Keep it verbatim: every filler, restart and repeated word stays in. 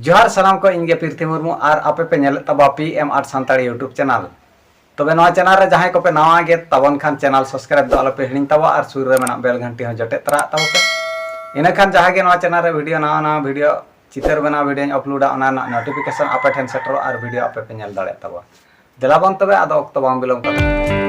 ᱡᱚᱦᱟᱨ ᱥᱟᱱᱟᱢ ᱠᱚ, ᱤᱧ ᱜᱮ ᱯᱤᱨᱛᱷᱤ ᱢᱩᱨᱢᱩ ᱟᱨ ᱟᱯᱮ ᱯᱮ ᱧᱮᱞᱮᱫ ᱛᱟᱵᱚᱱᱟ P M art Santali YouTube channel. ᱛᱚᱵᱮ ᱱᱚᱣᱟ ᱪᱮᱱᱮᱞ ᱨᱮ ᱡᱟᱦᱟᱸᱭ ᱠᱚᱯᱮ ᱱᱟᱣᱟ ᱜᱮ ᱛᱟᱵᱚᱱ ᱠᱷᱟᱱ ᱪᱮᱱᱮᱞ ᱥᱟᱵᱥᱠᱨᱟᱭᱤᱵ ᱫᱚ ᱟᱞᱚᱯᱮ ᱦᱤᱲᱤᱧ ᱛᱟᱵᱚᱱᱟ ᱟᱨ ᱥᱩᱨ ᱨᱮ ᱢᱮᱱᱟᱜ ᱵᱮᱞ ᱜᱷᱟᱱᱴᱤ ᱦᱚᱸ ᱡᱚᱴᱮᱫ ᱛᱚᱨᱟ ᱟᱜ ᱛᱟᱵᱚᱱ ᱯᱮ᱾ ᱤᱱᱟᱹᱠᱷᱟᱱ ᱡᱟᱦᱟᱸ ᱜᱮ ᱱᱚᱣᱟ ᱪᱮᱱᱮᱞ ᱨᱮ ᱵᱷᱤᱰᱤᱭᱳ, ᱱᱟᱣᱟ ᱱᱟᱣᱟ ᱵᱷᱤᱰᱤᱭᱳ, ᱪᱤᱛᱟᱹᱨ ᱵᱮᱱᱟᱣ ᱵᱷᱤᱰᱤᱭᱳᱧ ᱟᱯᱞᱳᱰᱟ, ᱚᱱᱟ ᱨᱮᱱᱟᱜ ᱱᱳᱴᱤᱯᱷᱤᱠᱮᱥᱚᱱ ᱟᱯᱮ ᱴᱷᱮᱱ ᱥᱮᱴᱮᱨᱚᱜᱼᱟ ᱟᱨ ᱵᱷᱤᱰᱤᱭᱳ ᱟᱯᱮ ᱯᱮ ᱧᱮᱞ ᱫᱟᱲᱮᱭᱟᱜ ᱛᱟᱵᱚᱱᱟ᱾ ᱫᱮᱞᱟ ᱵᱚᱱ ᱛᱚᱵᱮ, ᱟᱫᱚ ᱚᱠᱛᱚ ᱵᱟᱝ ᱵᱤᱞᱚᱢ ᱠᱟᱛᱮ